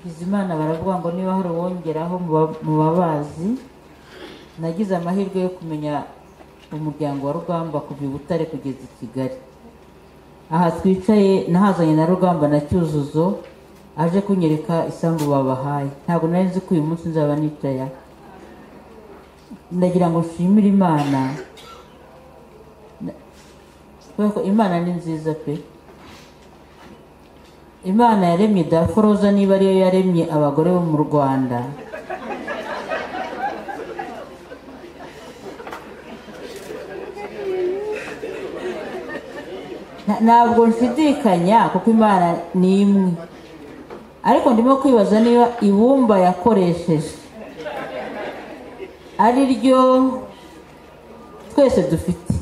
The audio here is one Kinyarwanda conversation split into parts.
Bizimana baravuga ngo niba hari uwongeraho mu babazi. Nagize amahirwe yo kumenya umuryango wa Rugamba kuva i Butare kugeza i Kigali. Aha twicaye nahazanye na Rugamba na Cyuzuzo aje kunyereka isambu babahaye. Ntabwo nari nzi ko uyu munsi nzaba nicaye. Ndagira ngo nshimire Imana kuko Imana ni nziza pe. Imana yaremye Daforoza, niba ariyo yaremye abagore bo mu Rwanda. Ntabwo nshidikanya kuko Imana ni imwe, ariko ndimo kwibaza niba ibumba yakoresheje ari ryo twese dufite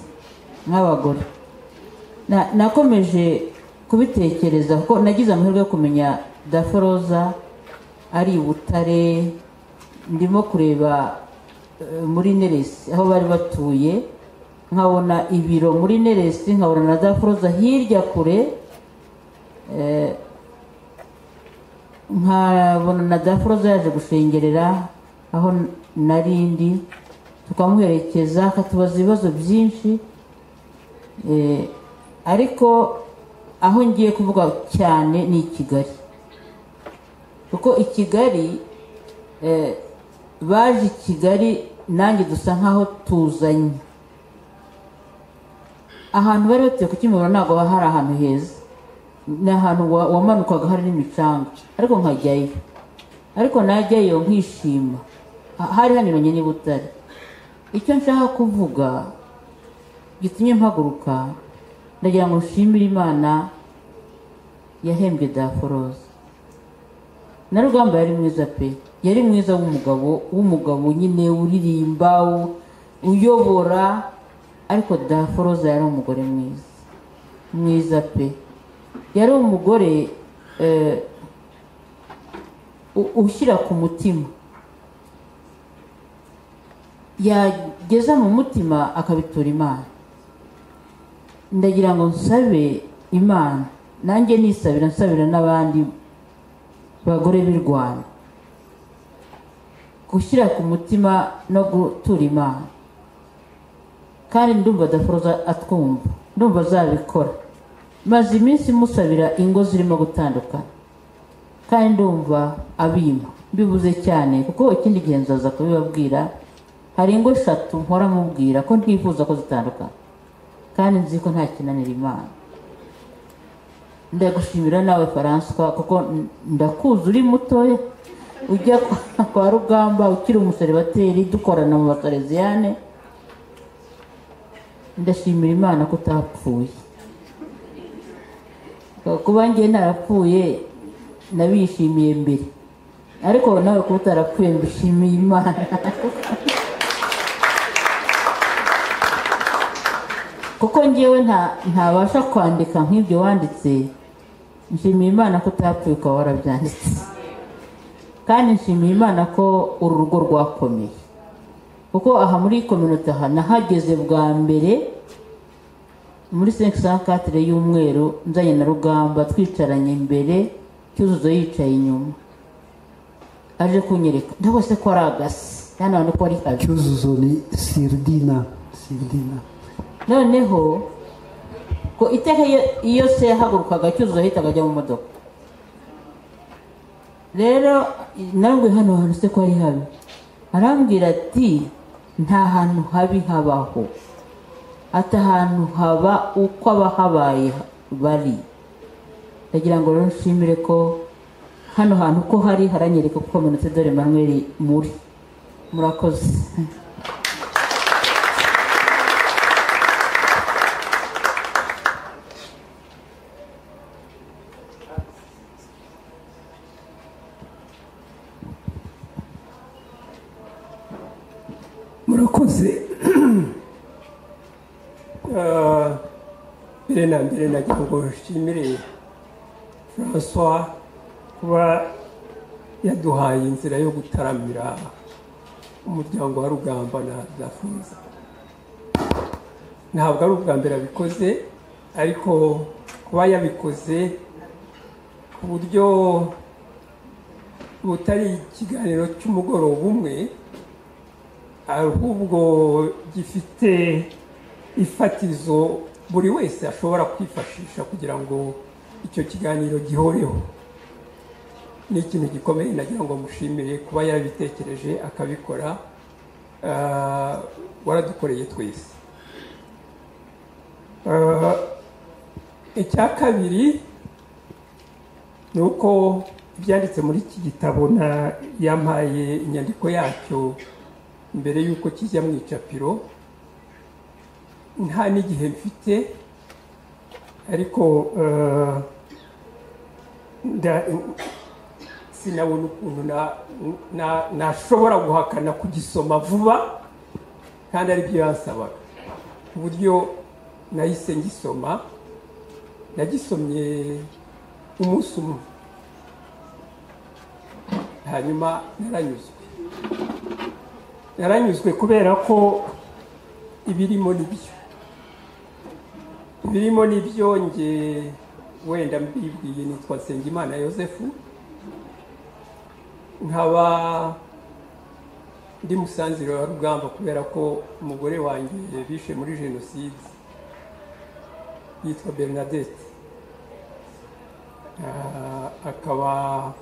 nk'abagore. Nakomeje kubitekereza kuko nagize amahirwe yo kumenya Daforoza ari i Butare. Ndimo kureba muri Neresi aho bari batuye, nkabona ibiro muri Neresi, nkabona na Daforoza hirya kure, nkabona na Daforoza yaje gushengerera aho narindi, tukamuherekeza akatubaza ibibazo byinshi. Ariko aho ngiye kuvuga cyane ni i Kigali, kuko i Kigali baje i Kigali nanjye dusa nkaho tuzanye. Ahantu bari batuye ku Kimihurura ntabwo hari ahantu heza, ni ahantu wamanukaga hari n'imicanga, ariko nkajyayo, ariko najyayo nkishima. Hari hanyuranye n'i Butare. Icyo nshaka kuvuga gitumye mpaguruka, ndagira ngo nshimire Imana yahembye Daforoza. Na Rugamba yari mwiza pe, yari mwiza w'umugabo nyine uririmba, uyobora, ariko Daforoza yari umugore mwiza mwiza pe. Yari umugore ushyira ku mutima, yageza mu mutima akabitura Imana. Ndagira ngo nsabe Imana, nanjye nisabira nsabira n'abandi bagore b'i Rwanda, gushyira ku mutima no gutura Imana. Kandi ndumva Daforoza atwumva, ndumva azabikora. Maze iminsi musabira ingo zirimo gutandukana, kandi ndumva abima. Mbibuze cyane kuko ikindi gihe nzaza kubibabwira. Hari ingo eshatu mpora mubwira ko ntifuza ko zitandukana, kandi nzi ko nta kinanira Imana. Ndagushimira nawe François, kuko ndakuzi uri mutoya ujya kwa Rugamba ukiri umuseribateri, dukorana mu Basaleziyane. Ndashimira Imana ko utapfuye. Kuba njye narapfuye nabishimiye mbere, ariko nawe kuba utarapfuye mbishimiye Imana. Kuko njyewe ntabasha kwandika nk'ibyo wanditse. Nshimiye Imana ko utapfuye ukaba warabyanditse, kandi nshimiye Imana ko uru rugo rwakomeye, kuko aha muri communauté aha nahageze bwa mbere muri 504 y'umweru, nzanye na Rugamba twicaranye imbere, Cyuzuzo yicaye inyuma, aje kunyereka ndabose ko ari agasi hano ko ari habi. Cyuzuzo ni Sirdina. Noneho ko iteka iyo se yahagurukaga Cyuzuzo ahitaga ajya mu modoka. Rero narambwiye hano hantu se ko ari habi, arambwira ati nta hantu habi habaho, ati ahantu haba uko abahabaye bari. Ndagira ngo rero nshimire ko hano hantu ko hari haranyereka ko Communauté de l'Emmanuel muri. Murakoze. Murakoze. Mbere na mbere nagira ngo nshimire François kuba yaduhaye inzira yo gutaramira umuryango wa Rugamba na Daforoza. Ntabwo ari ubwa mbere abikoze, ariko kuba yabikoze ku buryo Butari ikiganiro cy'umugoroba umwe, ahubwo gifite ifatizo buri wese ashobora kwifashisha kugira ngo icyo kiganiro gihoreho. Ni ikintu gikomeye, nagira ngo mushimire kuba yarabitekereje akabikora. Waradukoreye twese. Icya kabiri ni uko ibyanditse muri iki gitabo na yampaye inyandiko yacyo mbere y'uko kijya mu icapiro, nta n'igihe mfite, ariko sinabona ukuntu nashobora guhakana kugisoma vuba, kandi aribyo yansabaga, ku buryo nahise ngisoma. Nagisomye umunsi umwe, hanyuma naranyuzwe kubera ko ibirimo nibyo. Nge wenda mbibwiye, nitwa Nsengimana Yosefu, nkaba ndi musanziro wa Rugamba kubera ko umugore wanjye bishe muri jenoside yitwa Bernadette, akaba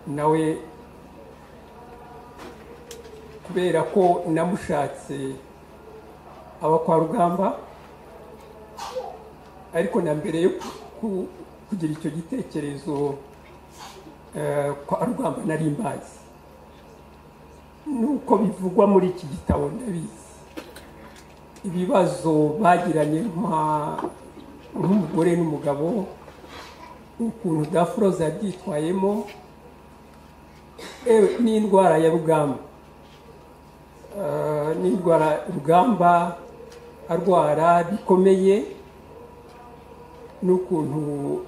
nawe kubera ko namushatse aba kwa Rugamba, ariko na mbere yo kugira icyo gitekerezo kwa Rugamba nari mbazi, nuko bivugwa muri iki gitabo ndabizi ibibazo bagiranye nk'umugore n'umugabo, ukuntu Dafroza yabyitwayemo, n'indwara ya Rugamba, n'indwara Rugamba arwara bikomeye, n'ukuntu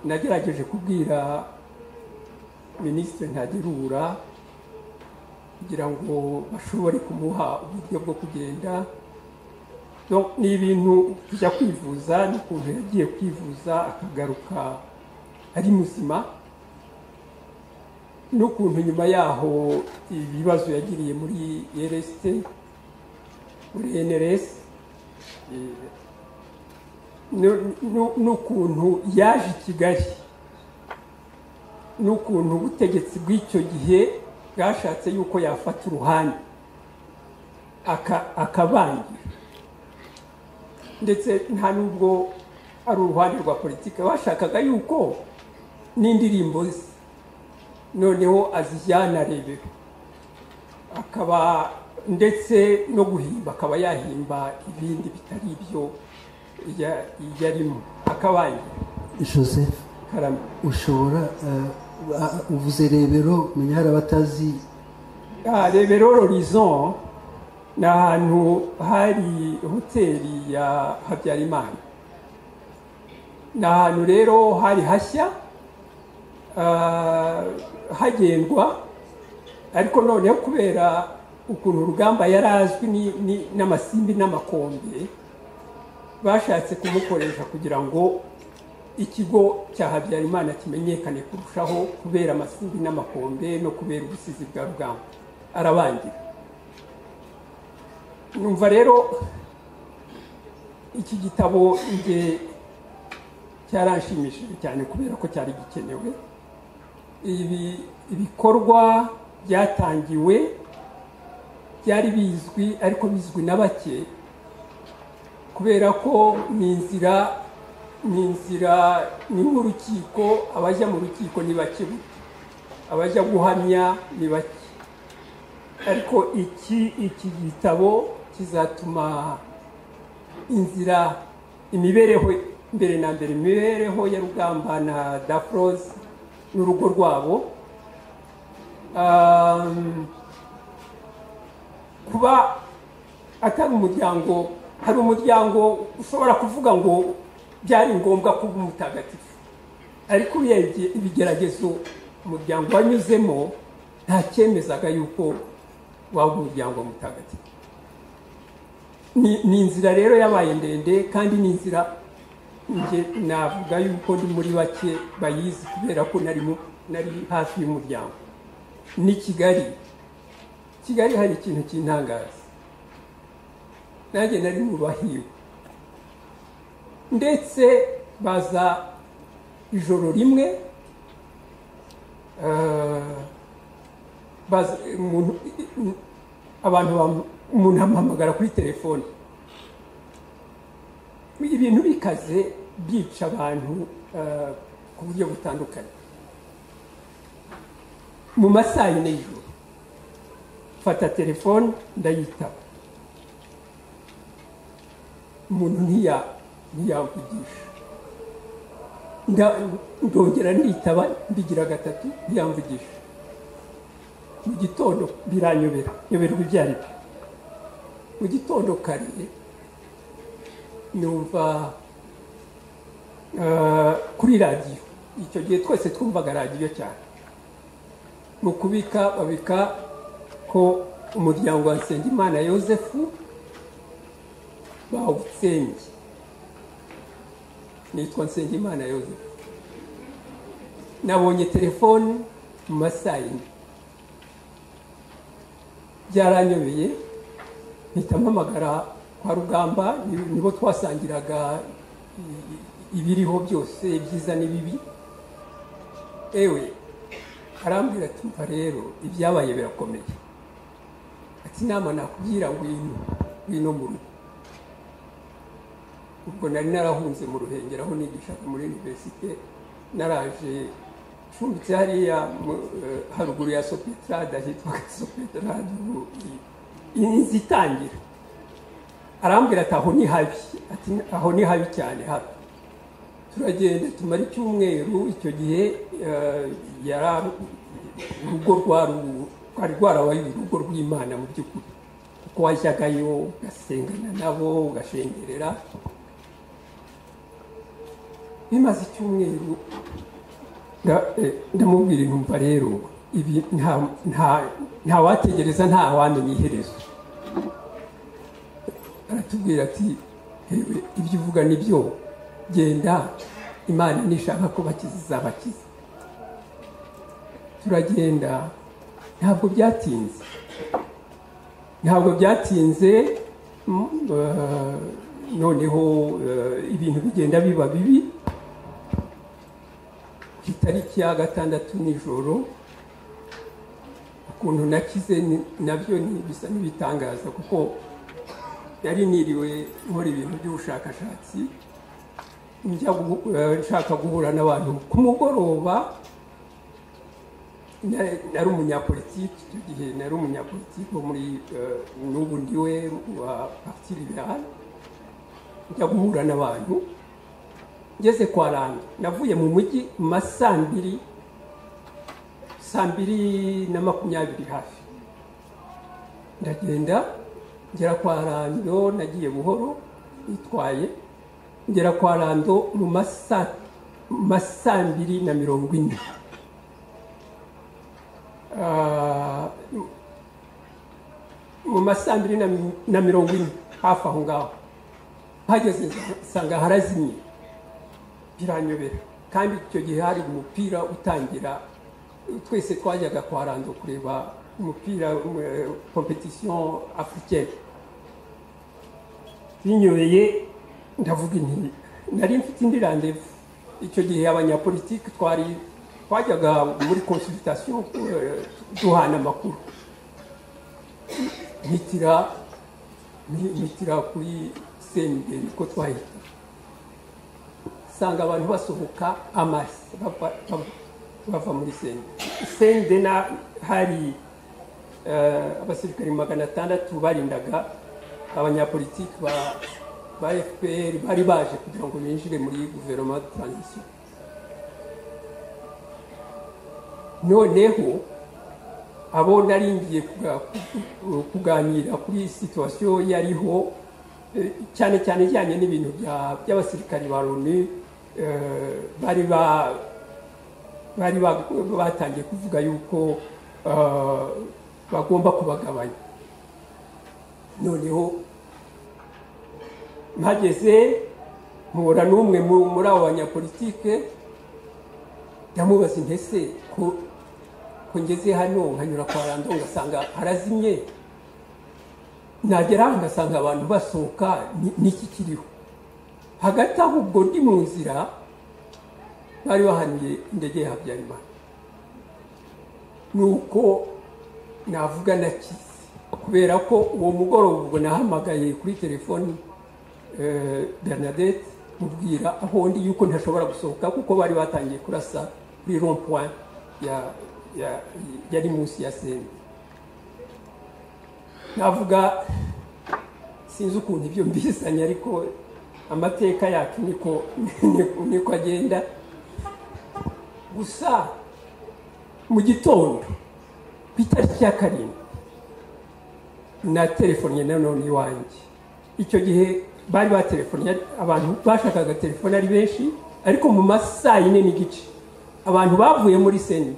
nagerageje kubwira Minisitiri Ntagerura kugira ngo bashobore kumuha uburyo bwo kugenda. Ni ibintu kujya kwivuza, n'ukuntu yagiye kwivuza akagaruka ari muzima, n'ukuntu nyuma yaho ibibazo yagiriye muri RST, muri NRS, n'ukuntu yaje i Kigali, n'ukuntu ubutegetsi bw'icyo gihe bwashatse yuko yafata uruhande akabangira, ndetse nta nubwo ari uruhande rwa politike, bashakaga yuko n'indirimbo ze noneho azijyana Rebero, akaba ndetse no guhimba akaba yahimba ibindi bitari ibyo yarimo akabangira. Joseph Karame, ushobora uvuze Rebero, menya hari abatazi. Rebero Horizon ni ahantu hari hoteli ya Habyarimana, ni ahantu rero hari hashya, hagendwa, ariko noneho kubera ukuntu Rugamba yarazwi n'amasimbi n'amakombe, bashatse kumukoresha kugira ngo ikigo cya Habyarimana kimenyekane kurushaho kubera amasimbi n'amakombe no kubera ubusizi bwa Rugamba, arabangira. Numva rero iki gitabo nge cyaranshimishije cyane kubera ko cyari gikenewe. Ibi ibikorwa byatangiwe byari bizwi, ariko bizwi na bake, kubera ko ni inzira ni nk'urukiko, abajya mu rukiko ni bake, abajya guhamya ni bake, ariko iki gitabo kizatuma inzira imibereho mbere na mbere imibereho ya Rugamba na Dafroze n'urugo rwabo, kuba atari umuryango, hari umuryango ushobora kuvuga ngo byari ngombwa kuba umutagatifu, ariko urebye ibigeragezo umuryango wanyuzemo nta cyemezaga yuko waba umuryango mutagatifu. Ni inzira rero yabaye ndende, kandi ni inzira nge navuga yuko ndi muri bake bayizi kubera ko nari hafi y'umuryango. Ni Kigali. Kigali hari ikintu cy'intangaza, nanjye nari mu bahiwe, ndetse baza ijoro rimwe, baza abantu, umuntu amuhamagara kuri telefone, ibintu bikaze byica abantu ku buryo butandukanye. Mu masaha 4 y'ijoro mfata telefone ndayitaba, umuntu ntiyamvugisha. Ndongera nditaba, mbigira gatatu, ntiyamvugisha. Mu gitondo biranyobera, nyoberwa ibyo ari byo. Mu gitondo kare numva kuri radiyo, icyo gihe twese twumvaga radiyo cyane, mu kubika babika ko umuryango wa Nsengimana Yosefu bawutsembye. Nitwa Nsengimana Yosefu. Nabonye telefone mu masaha 4, byaranyobeye, mpita mpamagara kwa Rugamba, nibo twasangiraga ibiriho byose, ibyiza n'ibibi. Ewe arambwira ati mva rero ibyabaye birakomeye, ati inama nakubwira ngwino mu rugo. Ubwo nari narahunze mu Ruhengeri aho nigishaga muri universite, naraje ncumbitse hariya haruguru ya Sopetrade, ahitwaga Sopetrade, inzu itangira. Arambwira ati aho ni habi, ati aho ni habi cyane habi. Turagenda tumara icyumweru. Icyo gihe yari urugo rwari rwarabaye urugo rw'Imana mu by'ukuri, kuko wajyagayo ugasengana nabo, ugashengerera. Bimaze icyumweru ndamubwira intumva rero ibi nta wategereza, nta wamenya iherezo. Aratubwira ati hewe ibyo uvuga nibyo, genda, Imana nishaka ko bakiza izabakiza. Turagenda, ntabwo byatinze, noneho ibintu bigenda biba bibi. Ku itariki ya 6 nijoro, ukuntu nakize nabyo bisa n'ibitangaza, kuko nari niriwe nkora ibintu by'ubushakashatsi, njya nshaka guhura n'abantu ku mugoroba. Nari umunyapolitiki icyo gihe, nari umunyapolitiki wo muri n'ubu ndiwe wa Parti Liberal. Njya guhura n'abantu, ngeze kwa Rando, navuye mu mujyi mu saa 2:20 hafi, ndagenda ngera kwa Rando, nagiye buhoro nitwaye, ngera kwa Rando mu masaa 2:40. Mu masaa 2:40 hafi aho ngaho hageze, nsanga harazimye, biranyobera. Kandi icyo gihe hari umupira utangira, twese twajyaga kwa Rando kureba umupira, competition africaine. Binyobeye, ndavuga nti nari mfite indi rendez-vous. Icyo gihe abanyapolitiki twajyaga muri consultation, duhana amakuru. Mpitira kuri CND, niko twahita, sanga abantu basohoka amasi bava muri CND. CND na hari abasirikari 600 barindaga abanyapolitiki ba FPR bari baje kugira ngo binjire muri gouvernement de transition. Noneho abo nari ngiye kuganira kuri situation yariho, cyane cyane ijyanye n'ibintu by'abasirikari ba Loni, bari batangiye kuvuga yuko bagomba kubagabanya. Noneho mpageze mpura n'umwe muri abo banyapolitike, ndamubaza intese ko Ko ngeze hano nkanyura kwa Rando ngasanga harazimye, nagera ngasanga abantu basohoka, niki kiriho? Hagati aho ubwo ndi mu nzira, bari bahanuye indege ya Habyarimana, nuko navuga nakize, kubera ko uwo mugoroba ubwo nahamagaye kuri telefoni Bernadette, mubwira aho ndi yuko ntashobora gusohoka, kuko bari batangiye kurasa kuri rond point ya yari munsi ya sene. Navuga sinzi ukuntu ibyo mbisanye, ariko amateka yacu niko agenda. Gusa mu gitondo ku itariki ya 7 na telefone nanone iwanjye, icyo gihe bari batelefone, abantu bashakaga telefone ari benshi, ariko mu masaha 4:15 abantu bavuye muri seni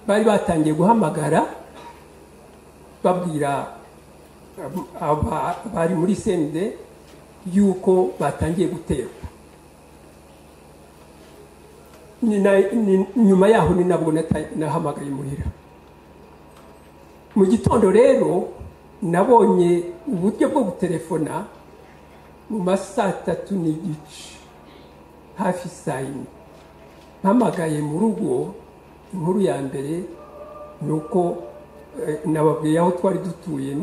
bari batangiye guhamagara babwira abari muri sende yuko batangiye guterwa. Nyuma yaho ni nabwo nahamagaye muhira. Mu gitondo rero nabonye uburyo bwo gutelefona mu masaha 3:15, hafi saa 4. Mpamagaye mu rugo, inkuru ya mbere ni uko nababwiye aho twari dutuye,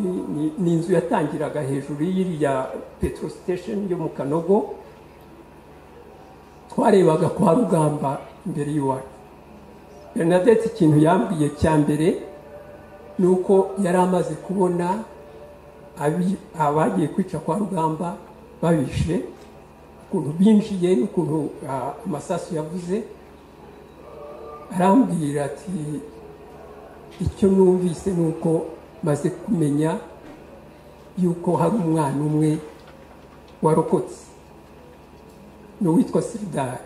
ni inzu yatangiraga hejuru y'iriya petrol station yo mu Kanogo, twarebaga kwa Rugamba imbere y'iwacu. Bernadette ikintu yambwiye cya mbere ni uko yari amaze kubona abagiye kwica kwa Rugamba babishe, ukuntu binjiye n'ukuntu amasasu yavuze. Arambwira ati icyo numvise ni uko maze kumenya yuko hari umwana umwe warokotse, ni uwitwa Siridara,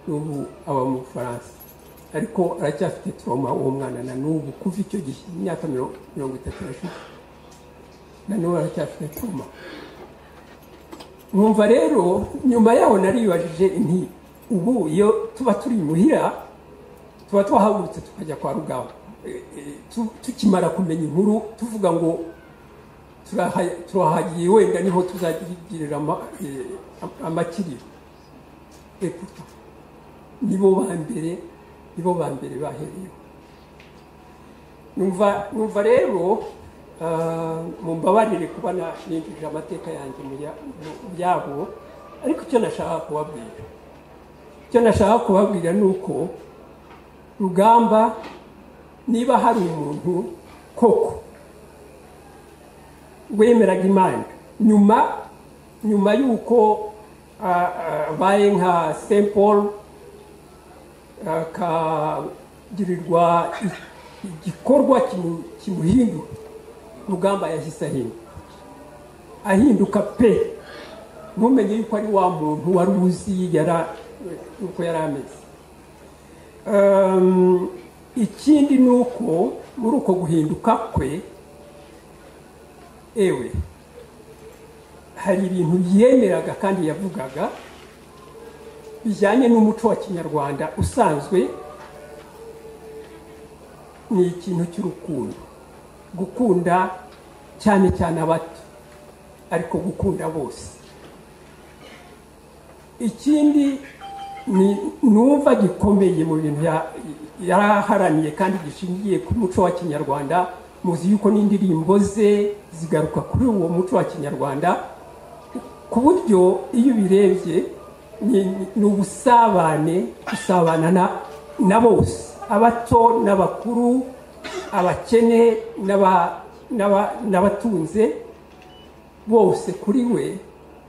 n'ubu aba mu Bufaransa, ariko aracyafite trauma uwo mwana na n'ubu, kuva icyo gihe imyaka 30 yashize, na n'ubu aracyafite trauma. Mwumva rero nyuma yaho naribajije nti ubu iyo tuba turi muhira tuba twahagurutse tukajya kwa Rugamba, tukimara kumenya inkuru tuvuga ngo turahagiye wenda niho tuzagirira amakiriro. Pourtant nibo ba mbere bahereyeho. Numva rero mumbabarire kuba ninjije amateka yanjye mu yabo, ariko icyo nashaka kubabwira ni uko Rugamba niba hari umuntu koko wemeraga Imana, nyuma yuko abaye nka Saint Paul akagirirwa igikorwa kimuhindura, Rugamba yahise ahinduka pe, ntumenye yuko ari wa muntu wari uzi uko yari ameze. Ikindi ni uko muri uko guhinduka kwe, ewe hari ibintu yemeraga kandi yavugaga bijyanye n'umuco wa Kinyarwanda usanzwe, ni ikintu cy'urukundo, gukunda cyane cyane abato, ariko gukunda bose. Ikindi ni numva gikomeye mu bintu yaraharaniye kandi gishingiye ku muco wa Kinyarwanda, muzi yuko n'indirimbo ze zigaruka kuri uwo muco wa Kinyarwanda, ku buryo iyo ubirebye ni ubusabane, gusabana na bose, abato n'abakuru, abakene n'abatunze, bose kuri we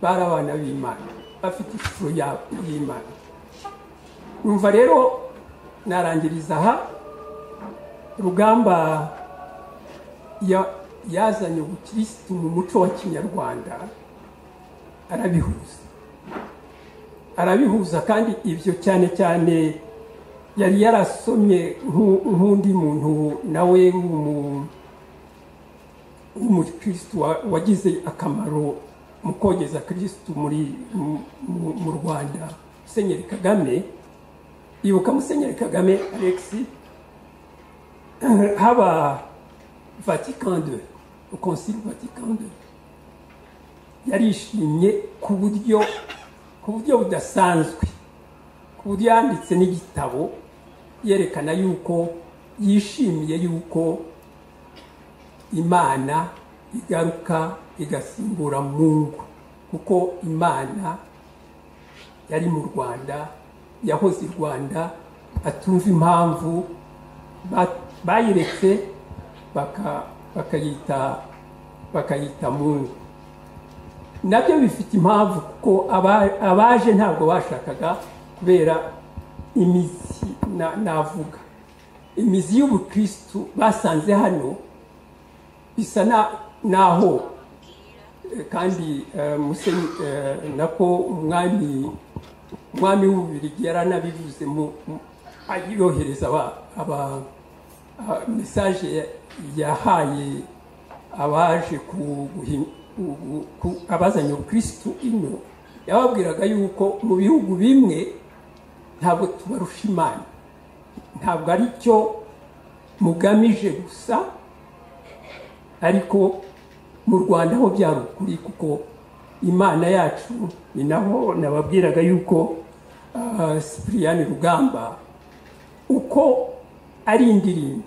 bari abana b'Imana, bafite ishusho y'Imana. Numva rero narangiriza aha, Rugamba yazanye ubukirisitu mu muco wa Kinyarwanda, arabihuza, kandi ibyo cyane cyane yari yarasomye nk'undi muntu nawe w'umukirisitu wagize akamaro mu kogeza kirisitu mu Rwanda, Musenyeri Kagame. Ibuka Musenyeri Kagame Alex Haba Vatican II, Concile Vatican II, yarishimye ku buryo budasanzwe, ku buryo yanditse n'igitabo yerekana yuko yishimiye yuko Imana igaruka igasimbura Mungu, kuko Imana yari mu Rwanda, yahoze i Rwanda, atumva impamvu bayiretse bakayita Mungu. Nabyo bifite impamvu, kuko abaje ntabwo bashakaga, kubera imizi, navuga imizi y'ubukristu basanze hano bisa naho kandi nako umwami w'Ububirigi yaranabivuze yohereza aba message yahaye abaje abazanye ubukristu ino. Yababwiraga yuko mu bihugu bimwe ntabwo tubarusha Imana, ntabwo ari cyo mugamije gusa, ariko mu Rwanda ho byari ukuri, kuko Imana yacu ni naho nababwiraga yuko Sipiriyani Rugamba, uko ari indirimbo,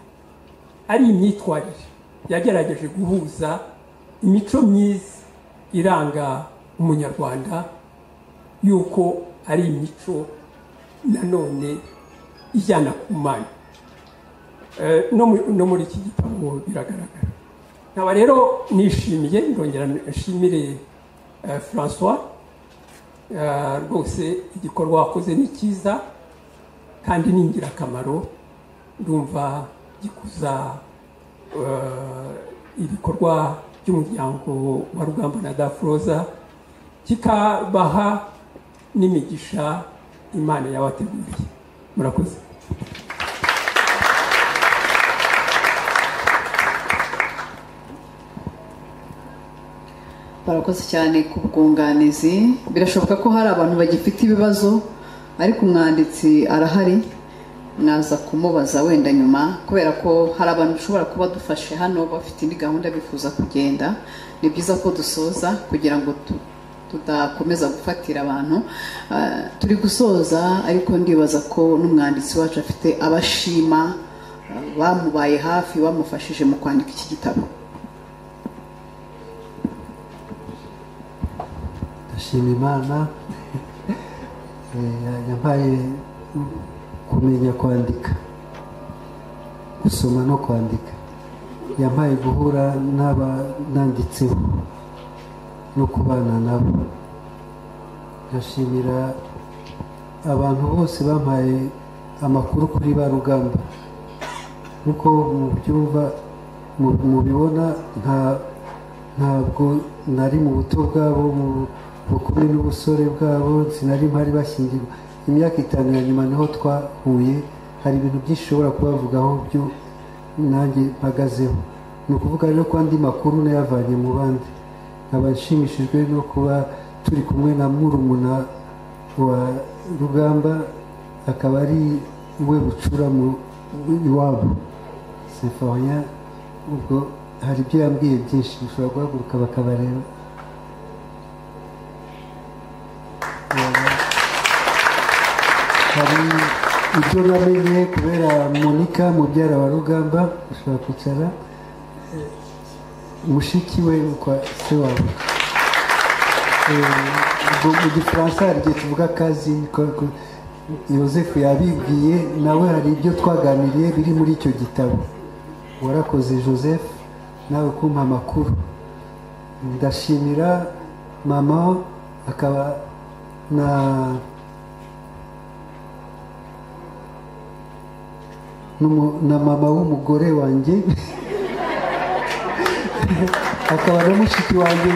ari imyitwarire, yagerageje guhuza imico myiza iranga Umunyarwanda, yuko ari imico nanone ijyana ku Mana. No muri iki gitabo biragaragara. Nkaba rero nishimiye, ndongera nshimire François rwose, igikorwa wakoze ni cyiza kandi ni ingirakamaro. Ndumva gikuza ibikorwa by'umuryango wa Rugamba na Dafroza, kikabaha n'imigisha Imana yabateguriye. Murakoze. Barakoze cyane ku bwunganizi. Birashoboka ko hari abantu bagifite ibibazo, ariko umwanditsi arahari, mwaza kumubaza wenda nyuma, kubera ko hari abantu ushobora kuba dufashe hano bafite indi gahunda, bifuza kugenda. Ni byiza ko dusoza kugira ngo tudakomeza gufatira abantu. Turi gusoza, ariko ndibaza ko n'umwanditsi wacu afite abashima bamubaye hafi, bamufashije mu kwandika iki gitabo. Ndashima Imana yampaye kumenya kwandika, gusoma no kwandika, yampaye guhura n'aba nanditseho no kubana nabo. Ndashimira abantu bose bampaye amakuru kuri ba Rugamba. Nk'uko mubyumva, mubibona, ntabwo nari mu buto bwabo, mu bukumi n'ubusore bwabo, sinari mpari bashyingirwa. Imyaka 5 ya nyuma niho twahuye. Hari ibintu byinshi ushobora kubavugaho byo nanjye mpagazeho. Ni ukuvuga rero ko andi makuru nayavanye mu bandi. Nkaba nshimishijwe no kuba turi kumwe na murumuna wa Rugamba, akaba ari we bucura mu iwabo, Symphorien. Ubwo hari ibyo yambwiye byinshi. Bishobora guhaguruka bakabareba. Hari ibyo namenye kubera Monica, mubyara wa Rugamba. Ushobora kwicara, mushiki we kwa se wabo. Ubwo mu Gifaransa hari igihe tuvuga kazi. Yosefu yabibwiye nawe, hari ibyo twaganiriye biri muri icyo gitabo. Warakoze Joseph nawe kumpa amakuru. Ndashimira mama, akaba na mama w'umugore wanjye, akaba na mushiki wanjye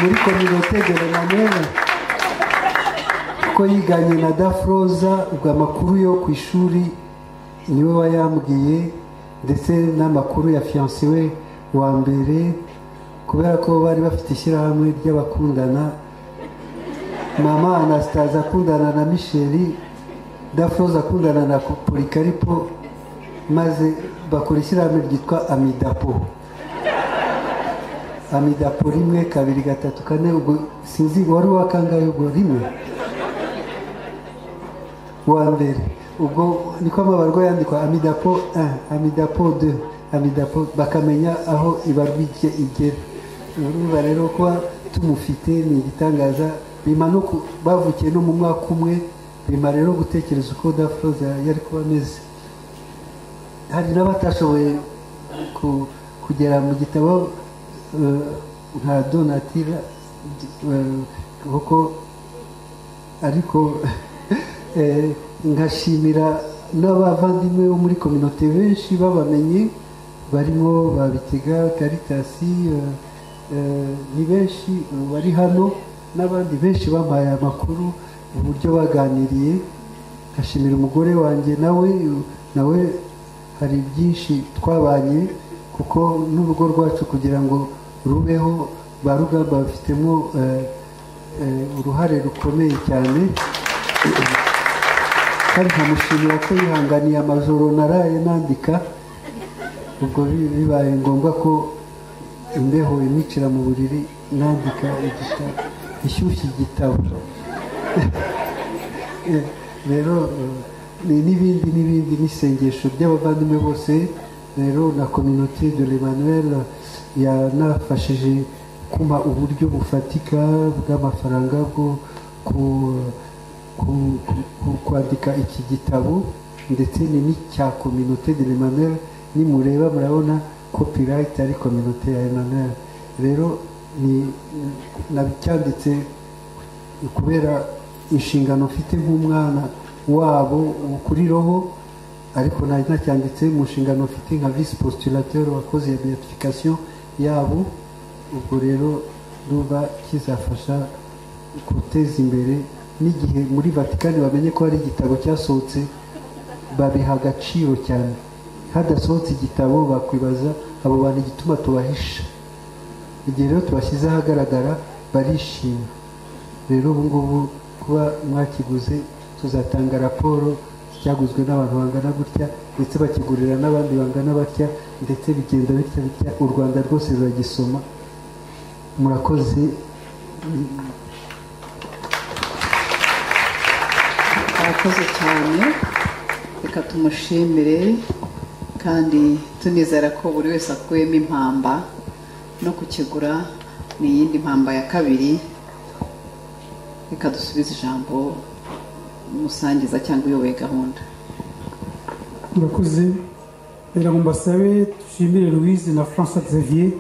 muri communauté de l'Emmanuel, kuko yiganye na Dafroza. Ubwo amakuru yo ku ishuri niwe wayambwiye, ndetse n'amakuru ya fiancé we wa mbere, kubera ko bari bafite ishyirahamwe ry'abakundana. Mama Anastase akundana na Michel, Dafroza akundana na Polikaripo. Maze bakora ishyirahamwe ryitwa Amidapo. Amidapo 1 2 3 4, ubwo sinzi wari wakangaye, ubwo 1 wa mbere, ubwo niko amabarwa yandikwa Amidapo 1, Amidapo 2, Amidapo, bakamenya aho ibarwa igera. Urumva rero kuba tumufite ni igitangaza. Bima no bavukiye no mu mwaka umwe, bima rero gutekereza uko Dafroza yari kuba ameze. Hari n'abatashoboye kugera mu gitabo nka Donatira, kuko ariko nkashimira n'abavandimwe bo muri kominote benshi babamenye, barimo Babitega, Karitasi, ni benshi bari hano, n'abandi benshi bampaye amakuru uburyo baganiriye. Nkashimira umugore wanjye nawe hari byinshi twabanye, kuko n'urugo rwacu kugira ngo rubeho ba Rugamba bafitemo uruhare rukomeye cyane. Kandi nkamushimira ko yihanganiye amajoro naraye nandika, ubwo bibaye ngombwa ko imbeho imicira mu buriri nandika igitabo, ishyushye igitabo. Rero n'ibindi n'ibindi n'isengesho ry'abavandimwe bose. Rero na communauté de l'Emmanuel yanafashije kumpa uburyo bufatika bw'amafaranga bwo kwandika iki gitabo, ndetse ni n'icya communauté de l'Emmanuel. Nimureba murabona copyright ari communauté ya Emmanuel. Rero ni nabyanditse kubera inshingano mfite nk'umwana wabo kuri roho, ariko nacyanditse mu nshingano mfite nka vice postulateur wakoze ya beatification yabo. Ubwo rero ruba kizafasha guteza imbere, n'igihe muri Vatikani bamenye ko hari igitabo cyasohotse babiha agaciro cyane. Hadasohotse igitabo bakwibaza abo bantu igituma tubahisha. Igihe rero tubashyize ahagaragara barishima. Rero ubu ngubu kuba mwakiguze, tuzatanga raporo cyaguzwe n'abantu bangana gutya, ndetse bakigurira n'abandi bangana batya, ndetse bigenda bitya bitya, u Rwanda rwose ruragisoma. Murakoze. Murakoze cyane, reka tumushimire kandi tunizera ko buri wese akuyemo impamba, no kukigura ni iyindi mpamba ya kabiri. Reka dusubize ijambo umusangiza cyangwa uyoboye gahunda. Murakoze. Reka ngo mbasabe dushimire Louise na François Xavier.